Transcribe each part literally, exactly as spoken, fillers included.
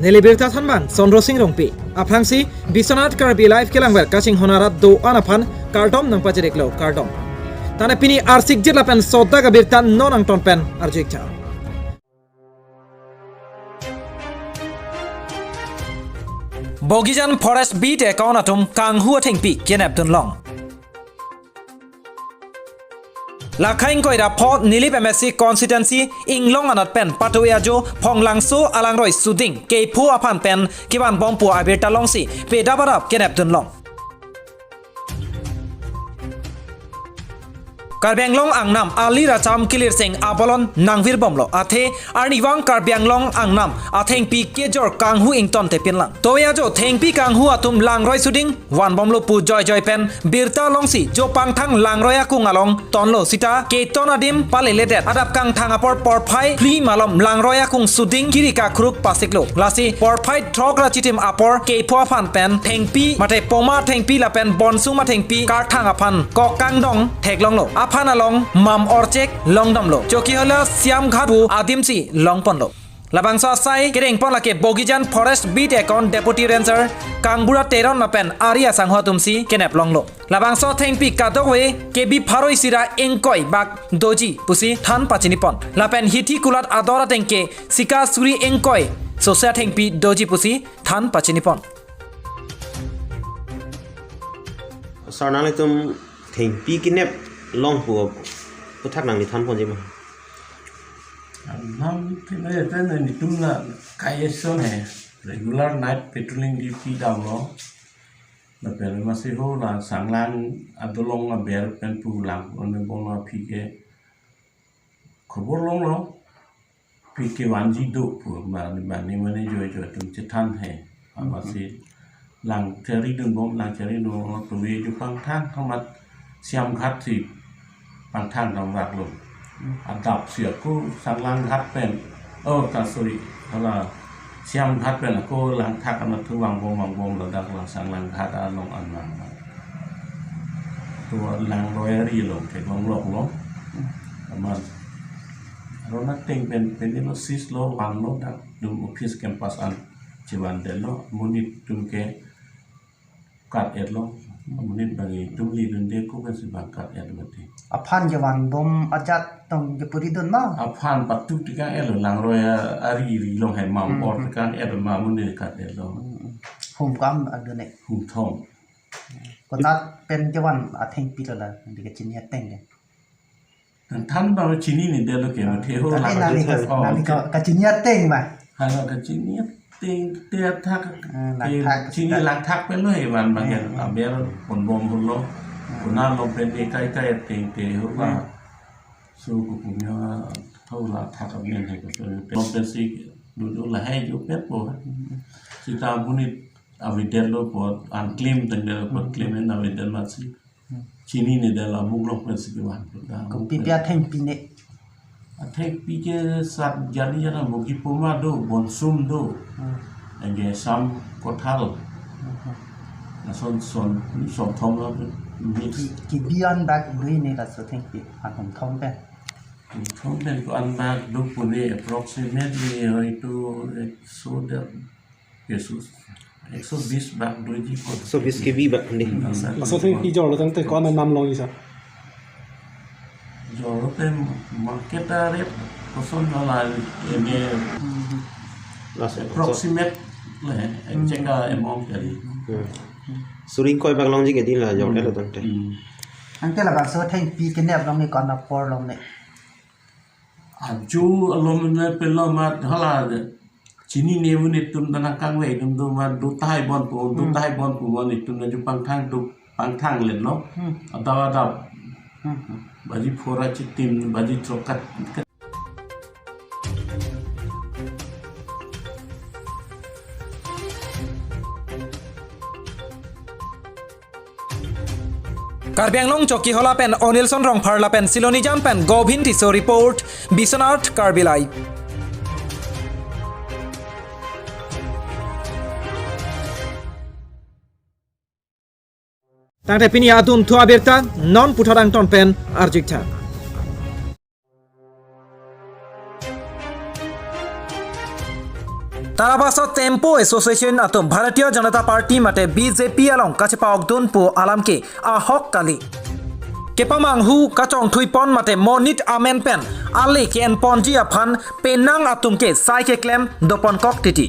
Neli birta thanbang Chandra Sing Rongpi. Aphrangsi Biswanath Karbi Live kelangver kachinghon arat do-an aphan kardom nangpachiriklo, kardom. Tangte pini arsikjit lapen sodak abirta non angton pen arju-iktha. Bogijan Forest Beat account atum kanghu athengpi kenepdunlong. Lakha ingkoi ra pho Nilip M A C constituency Inglong anat pen patu ajo Phonglangso alangroi suding kepho aphan pen kevanbom pu abirta longsi pedap adap kenepdunlong. Karbi Anglong angnam ali racham kilirseng abolon nangvirbomlo, athe arnivang Karbi Anglong angnam athengpi kejor kanghu ingtonte pinlang. Toya jo thengpi kanghu atum langroi suding vanbomlo pu joijoi pen birta longsi jo pangthang langroi akung along tonlo sita keton adim paleledet adap kangthang apor porphai phli malom langroi akung suding kiri kakruk pasiklo. Lasi porphai throk ra chitim apor kepho aphan pen thengpi mate poma thengpi lapen bonsung ma thengpi karthang aphan kok kangdong theklonglo. Aphan along mam orchek longdamlo. Chokihola Siamghat pu adimsi longponlo. Labangso asai kerengpon lake Bogijan Forest Beat account Deputy Ranger Kangbura Teron lapen ari asangho atumsi keneplonglo. Labangso athengpi kadokave kebi pharo isi ra ingkoi bak doji pusi than pachinipon. Lapen hithi kulat ador ateng ke sika suri ingkoi sose athengpi doji pusi than pachinipon. Sir, nanglitum thengpi keneplong pu aphuthak nangli thanponji ma? Nam thengpi te netum la kaison he, regular night patrolling duty damlo. Lapen masi ho la Sanglang adolong aber pen pu lang, onne bong la aphi ke khobor longlo, aphi kevanji do pu, mane, mane, mane joijoi atum chethan he. Amatsi lang charidunbom, lang charidunbom, tovi jo pangthang amat Siamghat si pangthang damvaklo. Adapsi ako Sanglang Ghat pen, oh, ta, sorry, hala Siamghat pen ako langthak anat thu vangbom vangbom ladak la Sanglang Ghat along an lang. To langroi ari along theklongloklo. Amat aron ateng pen penilo sislo vanlo dak dum office campus an chevandetlo, monit atum ke kat-etlo. Monit bang itum lidunde ko pensi bang kat-et mati. Aphan kevanbom ajat tong kepuridun ma? Aphan patu tekang-etlo, langroi a-, ari ri long hai mam Hmm, or hmm. Tekang-et ma, monit kat-etlo. Hmm, hmm. Hum kam adun ne? Hum thom. Konat pen kevan athengpi lo la, neli kachini ateng ke. Nangthan bang chinine detlo ke, mate ho Tangte lang nangli ka, oh, nangli ka, kachini ateng ma? Hala kachini ateng te athak, Ah, eh, langthak chini sita. Langthak pen lo he van bang Hmm, ya, hmm. Aber ponbom holo. Hmm. Konat along pen te kai kai ateng te ho ba. Hmm. So kukumya ho la thak amen he ko. Along pensi dulu lahai jo pen po. Hmm. Sita monit avedetlo po, unclaim tangdetlo po, Hmm. Claim en avedet masi. Hmm. Chinine detlo, amuklong pensi kevan. Kopi pi athengpi ne? Athengpi ke sat jani jana, mogi poma do, bonsum do. Hmm. Anke sam kothal. Hmm. Lason son, son thom lo mix. Ki, kebi-an bak dui ne laso athengpi, athom thom pen? Thom pen ko-an bak do pu ne, approximately hoito ekso de, ekso, ekso bis bak doji ko. Ekso bis kebi bak ne. Hmm, asa Laso athengpi jorlo tangte ko-an anam longji sir? Jorlo te market a rate koson hala ene Laso approximate le, exact a amount kali. Hmm. Suri ingkoi bak longji ke dei la jor Hmm. Lo tangte. Hmm. Tangte labangso athengpi keneplong ne ko-an apor long ne? Ajo alom ne pelo mat hala chinine monit atum ta nangkangvai atum do mat do tahai bon po, do Hmm. Tahai bon po, monit atum ta jo pangthang do, pangthang letlo. Hmm. Adap adap. Hmm, hmm. Baji pho ra chitim, baji throk kat. Karbi Anglong Chokihola pen Onilson Rongphar lapen Silonijan pen Govin Tisso report, Biswanath Karbi Live. Tangte pini adunthu abirta non puthot angton pen arju-iktha. Tarabaso Tempo Association atum Bharatiya Janata Party mate B J P along kachepa-okdun pu alam ke ahok kali. Kepamanghu kachongthuipon mate monit amen pen ale ke-enponji aphan penang atum ke sai keklem doponkok titi.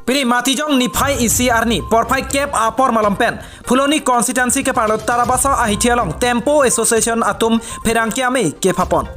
Pini Matijong niphai isi arni porphai kep apor malom pen Phuloni constituency keparlo Tarabasa ahithi along Tempo Association atum pherangke amei kephapon.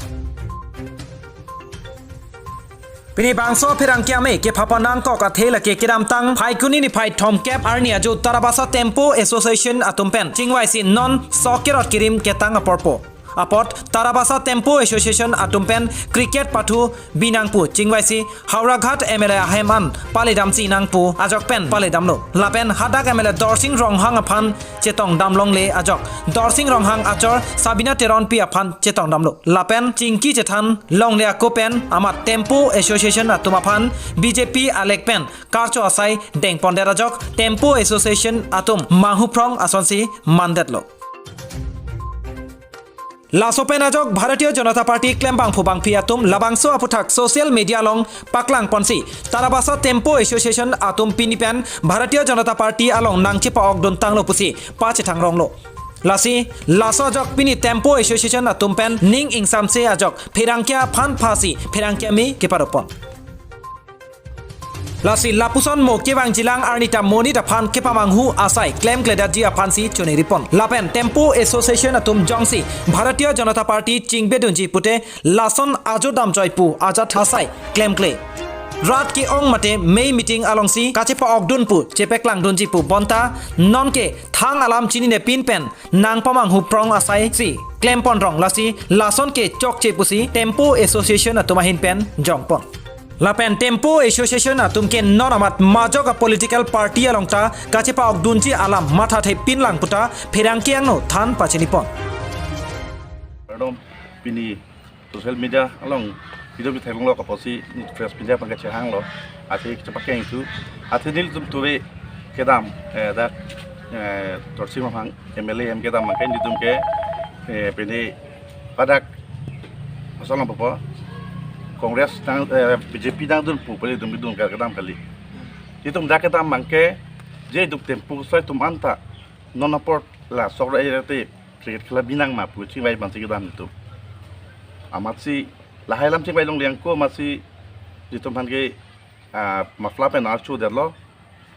Pini bangso pherangke amei kephapon nangkok athe lake kedamtang Phaikuni niphai thomkep arni ajo Tarabasa Tempo Association atum pen chingvaisi non sok kerot kirim ketang aporpo. Apot Tarabasa Tempo Association atum pen cricket pathu binang pu chingvaisi Howraghat M L A ahem an paledamji nang pu ajok pen paledamlo. Lapen hadak M L A Dorsing Ronghang aphan chetongdam longle ajok Dorsing Ronghang achor Sabina Teronpi aphan chetongdamlo. Lapen chingki chethan longle ako pen amat Tempo Association atum aphan B J P alek pen karcho asai dengpondet ajok Tempo Association atum manghuprong asonsi mandetlo. Laso pen ajok Bharatiya Janata Party klembangphu bangphi atum labangso aphuthak social media along paklangponsi Tarabasa Tempo Association atum pini pen Bharatiya Janata Party along nangchepa-okdun tanglo pusi pachethang ronglo. Lasi laso ajok pini Tempo Association atum pen ning ingsamse ajok pherangke aphan phasi pherangke amei keparopon. Lasi lapuson mo kevangjilang arnita monit aphan kepamanghu asai klemkledetji aphansi choningripon. Lapen Tempo Association atum jongsi Bharatiya Janata Party chingbedunji pute lason ajo damjoi pu ajat asai klemkle. Rat ke-ong mate mei meeting alongsi kachepa-okdun pu chepaklangdunji pu bonta nonke thang alam chininepin pen nangpamanghuprong asaisi klempon rong lasi lason ke chokche pusi Tempo Association atum ahin pen jongpon. Lapen Tempo Association atum ke non amat majok a political party along ta kachepa-okdunji alam mathathepinlang puta pherangke angno than pachinipon. Kardom, pini social media along video bi theklonglo kaposi press media pangkachehanglo. Athe chepakeng tu. Athe nelitum tuve kedam, eh, dak, eh, Dorsing Ronghang M L A ahem kedam mangke nelitum ke, eh, pini padak asal apa? Congress nang, eh, B J P nangdun pu pele dum dun kedam kali. Nelitum dak kedam mangke je duk Tempo Association atum anta non apor la sok ra ira te cricket khela binang ma pu chingvai aphansi kedam nelitum. Amatsi lahai alam chingvai longle ako amatsi nelitum aphan ke, ah, mafla pen archodetlo.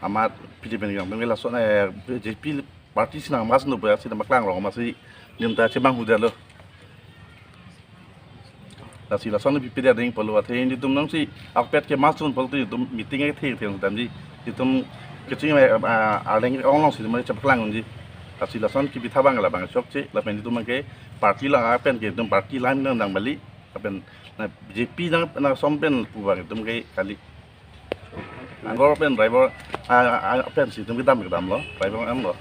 Amat pidi pen yang pen lason, eh, B J P party si nang mas nu ba si nang paklang rong amatsi nelitum ta chemanghu detlo. Lasi lason bi pidi ading polo athe nelitum nangsi akpet ke mas tun polo nelitum meeting ke thek thek damji nelitum keching, eh, ah, arleng ong alongsi nelitum chepaklang unji. Lasi lason kibitha abang labang chokche lapen nelitum ke party la pen ke nelitum party line nang dang bali lapen na B J P nang na som pen pu abang nelitum ke kali. Anggor pen driver, ah, ah, pensi nelitum kedam kedamlo, driver anlo.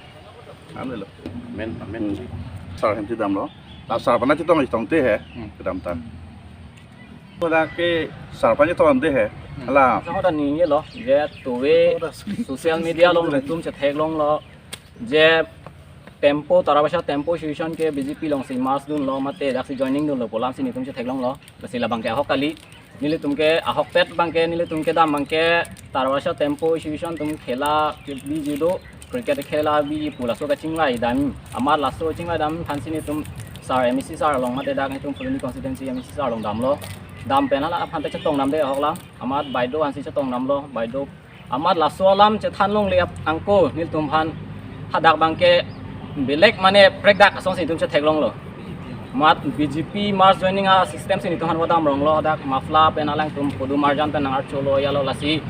Anlo. Amen, amen. Sir ahem kedamlo. La sir aphan chetong chetongte he, Hmm. kedam ta. Pada ke sir aphan chetongte he. Hmm. Hala. Sa hoda ni yelo, je tuve social media along nelitum chetheklonglo. Je Tempo, Tarabasa Tempo Association ke B J P alongsi merge dunlo mate daksi joining dunlo pu alamsi nelitum chetheklonglo. Lasi labang ke ahok kali. Nelitum ke ahokpet abang ke nelitum kedam abang ke Tarabasa Tempo Association atum khela ke biji do, cricket khela biji pu laso kachingvai dam. Amat laso chingvai dam aphansi nelitum sir M A C sir along mate dak nelitum Phuloni constituency M A C sir along damlo. Dam pen hala aphan ta chetongdamde ahok alam. Amat baido aphansi chetongdamlo, baido. Amat laso alam chethan longle ako nelitum aphan hadak abang ke belek mane prekdak asonsi nelitum chetheklonglo. Amat B J P merge joining a system si nelitum aphan vadam ronglo, hadak mafla pen alangtum pudum arjan pen nang archolo yalo lasi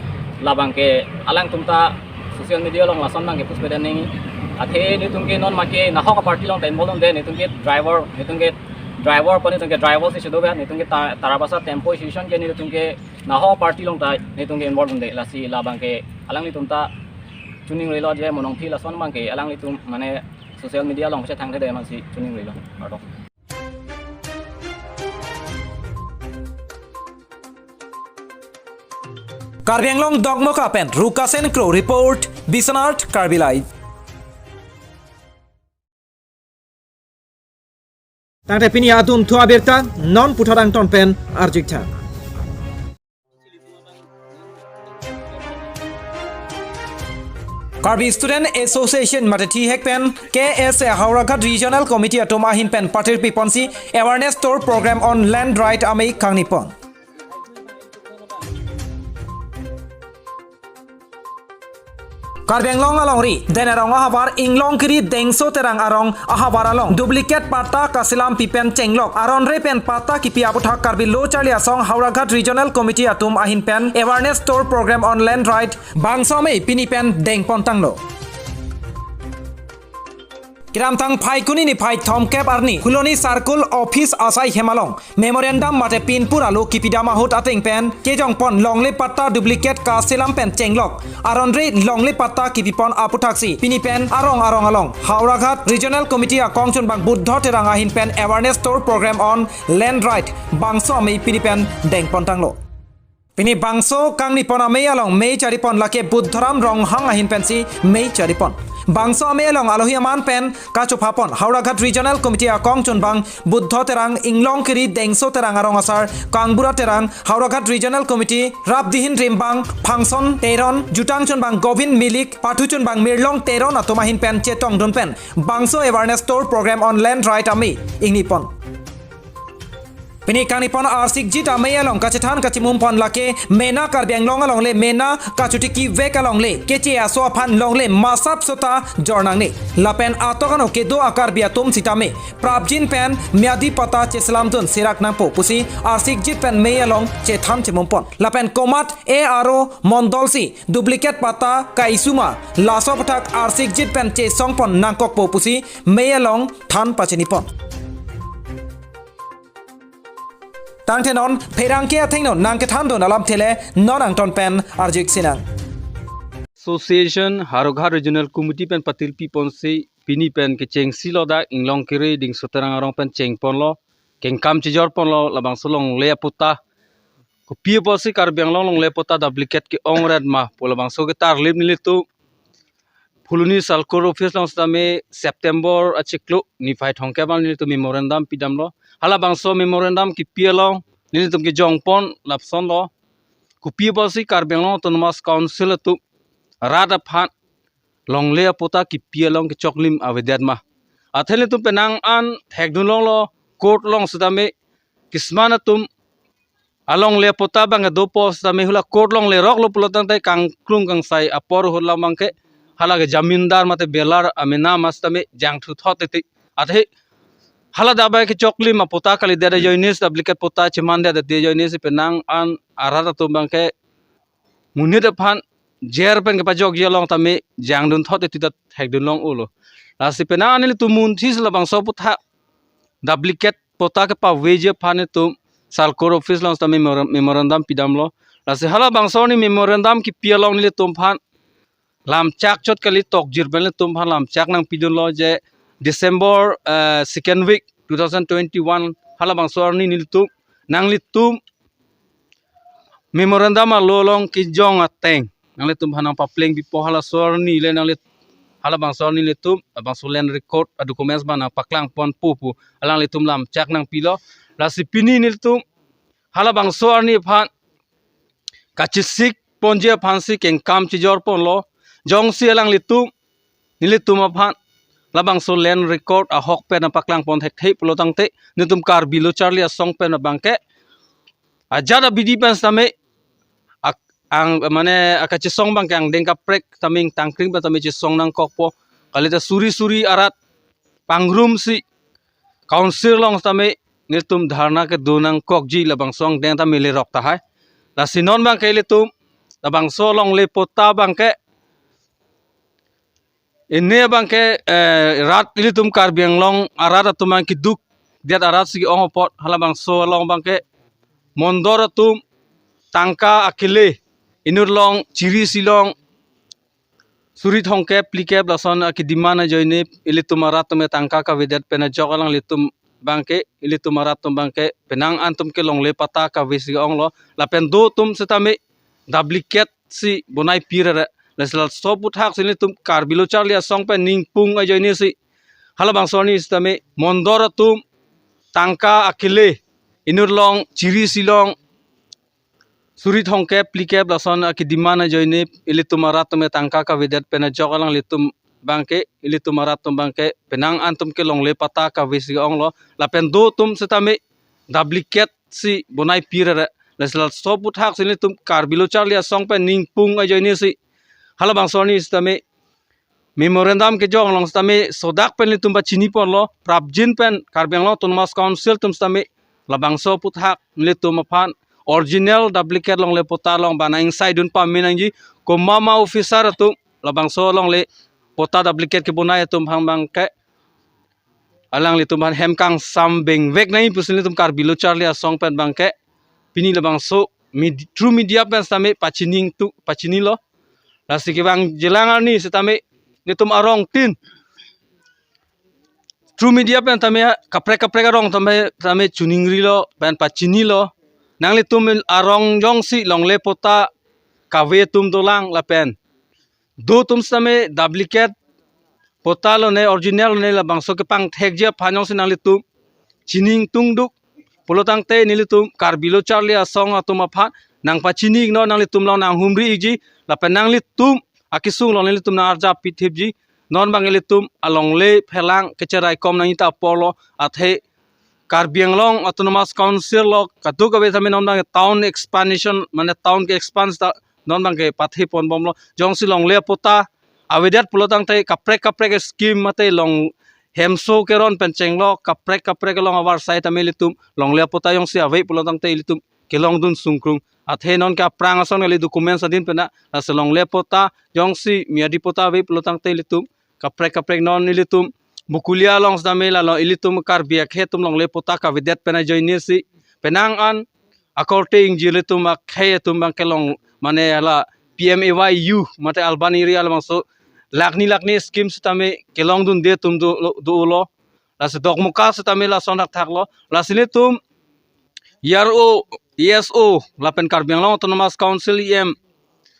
labang ke alangtum ta social media along lason abang ke puspede nang. Athe nelitum ke non make nahok a party along ta involve dunde, nelitum ke driver, nelitum ke driver pu nelitum ke driver si chedo ba, nelitum ke ta-, Tarabasa Tempo Association ke nelitum ke nahok a party along ta nelitum ke involve dunde lasi labang ke alanglitum ta choningrilo je mo nangpi lason abang ke alanglitum mane social media along chethangthede amatsi choningrilo. Kardom. Karbi Anglong Dongmukak pen Rukasen Kro report, Biswanath Karbi Live. Tangte pini adunthu abirta non puthot angton pen arjuktha. Karbi Student Association mate thihek pen K S A Howraghat Regional Committee atum ahin pen patirpi ponsi awareness tour program on land right amei kangni pon. Karbi Anglong alongri Denerong ahavar Inglongkiri Dengso Terang arong ahavar along duplicate patta kaselam pi pen chenglok aron re pen patta kipi aputhak Karbi Lo Charli Asong Howraghat Regional Committee atum ahin pen awareness tour program on land right bangso amei pini pen deng pon tanglo. Kedamtang Phaikuni niphai thomkep arni Phuloni Circle Office asai hem along memorandum mate pinpur alo kipidam ahut ateng pen kejong pon longle patta duplicate kaselam pen chenglok aron re longle patta kipi pon aputhaksi pini pen arong arong along Howraghat Regional Committee akongchunbang Buddho Terang ahin pen awareness tour program on land right bangso amei pini pen deng pon tanglo. Pini bangso kangni pon amei along mei chari pon lake Buddhoram Ronghang ahin pensi mei chari pon. Bangso amei along alohi aman pen kachopha pon Howraghat Regional Committee akongchunbang Buddho Terang, Inglongkiri Dengso Terang arong asar Kangbura Terang, Howraghat Regional Committee rapdihin rimbang Phangson Teron, jutang chunbang Govind Milik, pathu chunbang Mirlong Teron atum ahin pen chetongdun pen bangso awareness tour program on land right amei ingni pon. Pini kangni pon arsikjit amei along kachethan kachimum pon lake mena Karbi Anglong alongle mena kachotiki vek alongle keche aso aphan longle masap sota jor nangne. Lapen atok ano kedo a-Karbi atum sitame prapjin pen myadi patta cheselamdun serak nangpo pusi arsikjit pen mei along chethan chimum pon. Lapen komat e aro mondol si duplicate patta ka-issue ma laso aputhak arsikjit pen chesong pon nangkokpo pusi mei along than pachini pon. Tangte non pherangke athengno nangkethandun alamthe le non angton pen arju-ik sinang. Association Howraghat Regional Committee pen patirpi ponsi pini pen kechengsi lo dak Inglongkiri Dengso Terang arong pen cheng ponlo, kengkam chejor ponlo labangso longle apatta. Kopi apotsi Karbi Anglong longle patta duplicate ke-ong ret ma pu labangso ketarlip nelitum Phuloni Circle Office along sitame September achiklo niphai thomkep arni nelitum memorandum pidamlo. Halabangso memorandum kipi along nelitum kejong pon lapuson lo. Kopi apotsi Karbi Anglong Autonomous Council atum rat aphan longle apatta kipi along kechoklim avedet ma. Athe nelitum penang an thekdun longlo, court along sitame kisman atum alongle apatta abang kedopo sitame hula court along leroklo pulo tangte kangklung kangsai apor ahut labang ke hala ke jamindar mate belar amena ma sitame jangthu thot titi. Athe hala dabai kechoklim apatta kalidet ajoine si duplicate patta chemandet ajoine si penang an arat atum abang ke monit aphan jer pen kepajokji along tame jangdun thot titi ta thekdun long-olo. Lasi penang an nelitum munthi si labangso apatta duplicate patta kepaveji aphan nelitum Circle Office along sitame memora-, memorandum pidamlo. Lasi halabangso arni memorandum kipi along nelitum aphan lamchak chot kali, tokjir pen nelitum aphan lamchak nangpidunlo je December, eh, second week two thousand twenty-one halabangso arni nelitum nanglitum memorandum alo along kejong ateng nanglitum aphan nangpapleng pipo halaso arni le nanglit halabangso arni nelitum labangso land record a-documents abang nangpaklang ponpo pu alanglitum lamchak nangpilo. Lasi pini nelitum halabangso arni aphan kachesik ponji aphansi kengkam chejor ponlo. Jongsi alanglitum nelitum aphan labangso land record ahok pen nangpaklang pon thekthe pulo tangte nelitum Karbi Lo Charli Asong pen abang ke ajat abidi pen sitame ak-, ang mane akachesong abang ke angdeng kaprek tame ingtangkring pen tame chesong nangkokpo. Kalite suri suri arat pangrumsi council along sitame nelitum dharna kedo nangkokji labangso angdeng tame lerok tahai. Lasi non abang ke ilitum labangso longle patta abang ke ini abang ke, eh, rat ilitum Karbi Anglong arat atum abang keduk diat arat si ong apot halabangso along abang ke mondor atum tangka akele inut along chiri si long suri thomkep phlikep lason ake-demand ajoine ilitum arat atum tangka kavedet pen ajok alanglitum abang ke ilitum arat atum abang ke penang an atum ke longle patta kave si onglo lapen do atum sitame duplicate si bonai pire re. Lasi laso aputhak si nelitum Karbi Lo Charli Asong pen ningpung ajoine si halabangso arni sitame mondor atum tangka akele inut along chiri si long suri thomkep phlikep lason akidemand ajoine ilitum arat atum tangka kavedet pen ajok alanglitum abangke, ilitum arat atum abangke penang an atum ke longle patta kave si onglo, lapen do atum setame duplicate si bonai pir re. Lasi laso aphuthak si nelitum Karbi Lo Charli Asong pen ningpung ajoine si halabangso arni setame memorandum kejok along setame sodak pen nelitum pachini ponlo, prapjin pen Karbi Anglong Autonomous Council atum setame labangso aphuthak nelitum aphan original duplicate longle patta along bana ingsaidun pame nangji, komat ma officer atum labangso longle patta duplicate kebonai atum aphan abangke alanglitum aphan hem kangsam bengvek nangji pusi nelitum Karbi Lo Charli Asong pen abangke pini labangso med-, through media pen setame pachini tu, pachinilo. Lasi kevang jelang arni setame nelitum arong tin through media pen tame kaprek kaprek arong tame, tame chiningrilo pen pachinilo. Nanglitum arong jongsi longle patta kave atum dolang lapen do atum setame duplicate patta lone original lone labangso kepangthekji aphan jongsi nanglitum chiningtungduk pulo tangte nelitum Karbi Lo Charli Asong atum aphan nangpachini iknon, nanglitum along nanghumri ikji lapen nanglitum akesung along nelitum nang-arjap pithipji. Non abang ilitum alongle phelang kecherai kom nangji ta aporlo, athe Karbi Anglong Autonomous Council lo kadokave tame non abang town expansion mane town ke expand ta non abangke pathe ponbomlo. Jongsi longle patta avedet pulo tangte kaprek kaprek scheme mate long hemso keron pen chenglo, kaprek kaprek along avarsai tame ilitum longle patta jongsi ave pulo tangte ilitum kelongdun sungkrung. Athe non ke aphrang ason kali documents adin pena, lasi longle patta jongsi miyadi patta ave pulo tangte ilitum kaprek kaprek non ilitum Bokolia along setame lalo ilitum Karbi akhei atum longle patta kavedet pen ajoine si penang an akorte ingjir ilitum akhei atum abangke long mane hala P M A Y U mate urban area labangso lakh ni lakh ni scheme setame kelongdunde atum do, dolo. Lasi Dokmoka setame lason thakthaklo. Lasi nelitum E R O, E S O lapen Karbi Anglong Autonomous Council E M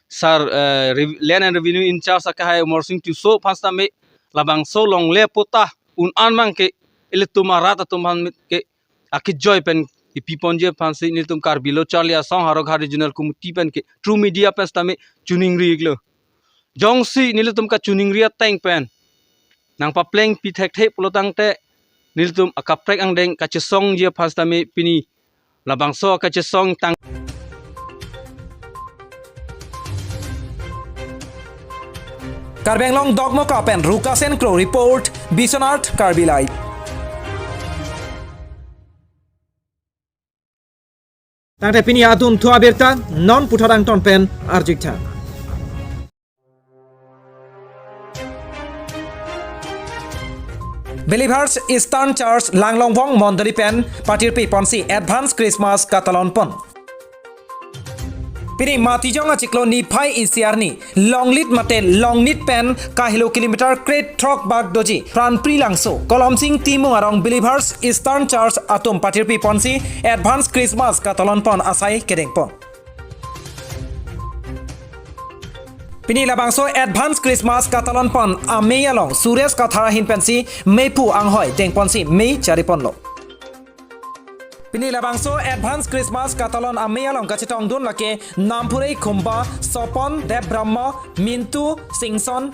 sir, eh, Rev-, Land and Revenue in charge akehai Amarsing Tisso aphan setame labangso longle patta un-an abangke ilitum arat atum aphan ke akejoi pen ipi ponji aphansi nelitum Karbi Lo Charli Asong Howraghat Regional Committee pen ke through media pen setame chiningri iklo. Jongsi nelitum kachiningri ateng pen nangpaplengpi thekthe pulo tangte nelitum akaprek angdeng kachesongji aphan setame pini labangso kachesong tang. Karbi Anglong Dokmoka pen Rukasen Kro report, Biswanath Karbi Live. Tangte pini adunthu abirta non puthot angton pen arjuktha. Believers Eastern Church Langlongvong Mondoli pen patirpi ponsi Advance Christmas katalon pon. Pini Matijong achiklo niphai isi arni longlit mate longnit pen kahelo kilometer kre throk bak doji Pranpri Langso, Kolomsing Timung arong Believers Eastern Church atum patirpi ponsi Advance Christmas katalon pon asai kedeng pon. Pini labangso Advance Christmas katalon pon amei along Suresh Kathar ahin pensi mephu anghoi deng ponsi mei chari ponlo. Pini labangso Advance Christmas katalon amei along kachetongdun lake Namphure Khumba, Sopon Debbarma, Mintu Singson,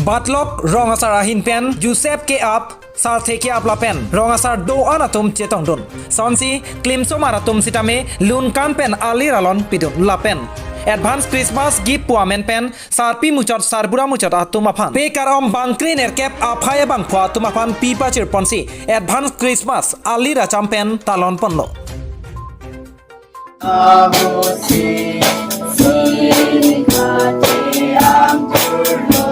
Batlok Rong Asar ahin pen Joseph Keap, Sarthe Keap lapen rong asar do-an atum chetongdun. Sonsi klimsomar atum sitame lunkan pen alir alon pidun lapen Advance Christmas gift pu amen pen sarpi muchot sarbura muchot atum aphan pekar om bangkre nerkep aphai abangphu atum aphan pi pachir ponsi Advance Christmas alir acham pen talon ponlo. Ahose sini kate angkurlo,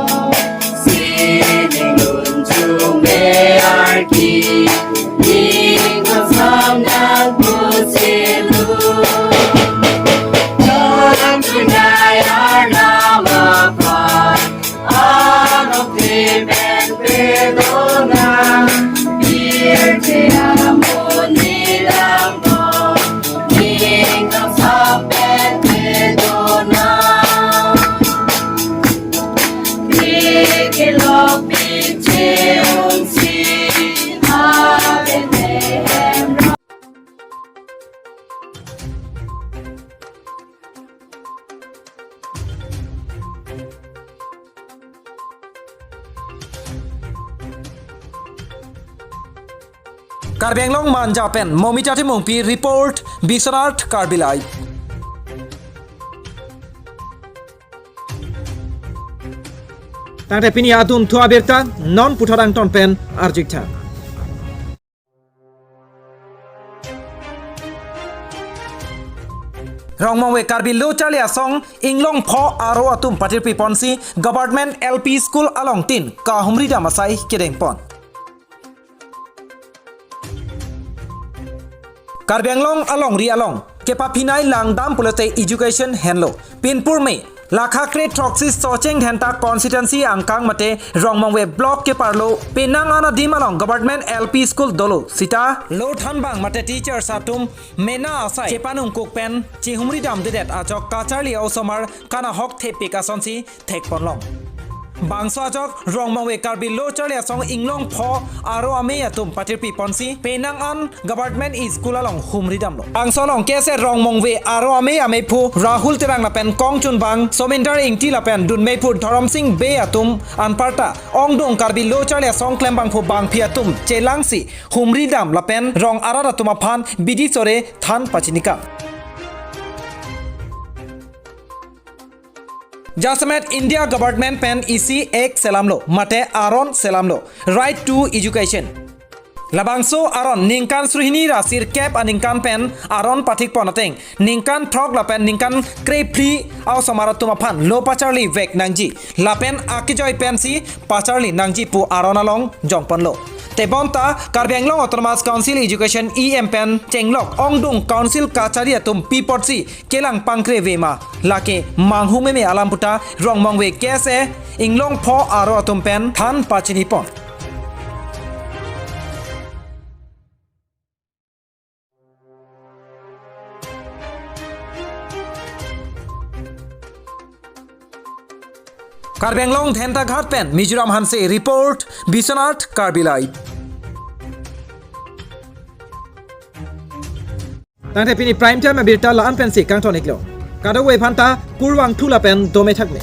sini lunchung me arki, ning kosam nang puselu. Nang tunai arnam aphan, anok te pen pedona, birte amoni langno, ning kosam pen pedona. Karbi Anglong Manja pen Momita Timungpi report, Biswanath Karbi Live. Tangte pini adunthu abirta non puthot angton pen arju-ik tha. Rongmongve Karbi Lo Charli Asong inglong pho aro atum patirpi ponsi Government L P School along tin kahumri dam asai kedeng pon. Karbi Anglong alongri along kepaphinai langdam pulote education henlo. Pinpur me lakha kre throksi Socheng Dhenta constituency angkang mate Rongmongve block keparlo penang an adim along government L P school dolo sita lo thanbang mate teachers atum mena asai chepanungkuk pen chehumri damdedet ajok kacharli osomar kanahok thepik asonsi thek ponlong. Bangso ajok Rongmongve Karbi Lo Charli Asong inglong pho aro amei atum patirpi ponsi penang an government school along humri damlo. Bangso along K S A Rongmongve aro amei ameiphu Rahul Terang lapen kongchunbang Sominder Ingti lapen dunmeiphu Dhorom Sing Bey atum anparta ongdung Karbi Lo Charli Asong klembangphu bangphi atum chelangsi humri dam lapen rong arat atum aphan bidi sore than pachini kang. Jasemet India government pen isi act selamlo mate aron selamlo, Right to Education. Labangso aron ningkan suri hini ra sirkep aningkan pen aron pathik pon ateng ningkan throk lapen ningkan krephli osomar atum aphan lo pacharli vek nangji lapen akejoi pensi pacharli nangji pu aron along jong ponlo. Tebonta Karbi Anglong Autonomous Council Education E M pen chenglok ongdung council kachari atum pi apotsi kelang pangkreve ma, lake manghumeme alam puta Rongmongve K S A inglong pho aro atum pen than pachini pon. Karbi Anglong Dhentaghat pen Mizoram Hanse report, Biswanath Karbi Live. Tangte pini prime time abirta la-an pensi kangton-iklo. Kadokave aphanta kurvangthu lapen dome thakme.